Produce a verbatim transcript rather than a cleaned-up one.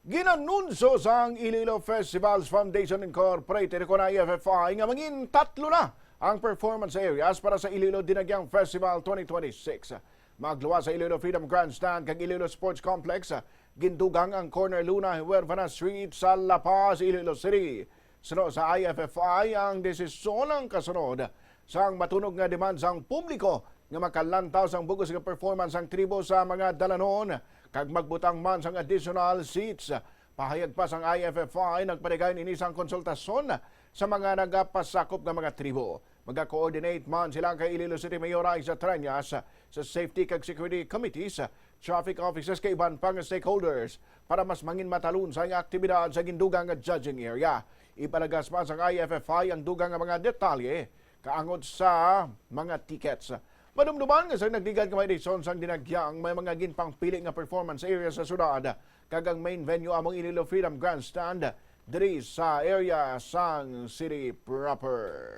Ginanunsyo sang Iloilo Festivals Foundation Incorporated, kon I F F I, nga mangin tatlo na ang performance areas para sa Iloilo Dinagyang Festival twenty twenty-six. Magluwas sa Iloilo Freedom Grandstand kag Iloilo Sports Complex, gindugang ang corner Luna Huerfana Street sa La Paz, Iloilo City. Suno sa I F F I, ang desisyon ang kasunod sang matunog nga demand sang publiko nga makalantaw sang bug-os nga performance ang tribo sa mga dalanon kag magbutang man sang additional seats. Pahayag pa sang I F F I, nagpadayon ini sang konsultasyon sa mga nagapasakop nga mga tribo. Maga-coordinate man sila kay Iloilo City Mayor Raisa Treñas sa safety kag security committees, traffic officers kag iban pa nga stakeholders para mas mangin matalon sa nga aktibidad sa gindugang nga judging area. Ipalagas man sang I F F I ang dugang nga mga detalye kaangod sa mga tickets. Madumduman nga sa nagligad nga mga edisyon sang Dinagyang, may mga ginpangpili nga performance area sa syudad, kag ang main venue amo ang Iloilo Freedom Grandstand diri sa area sang city proper.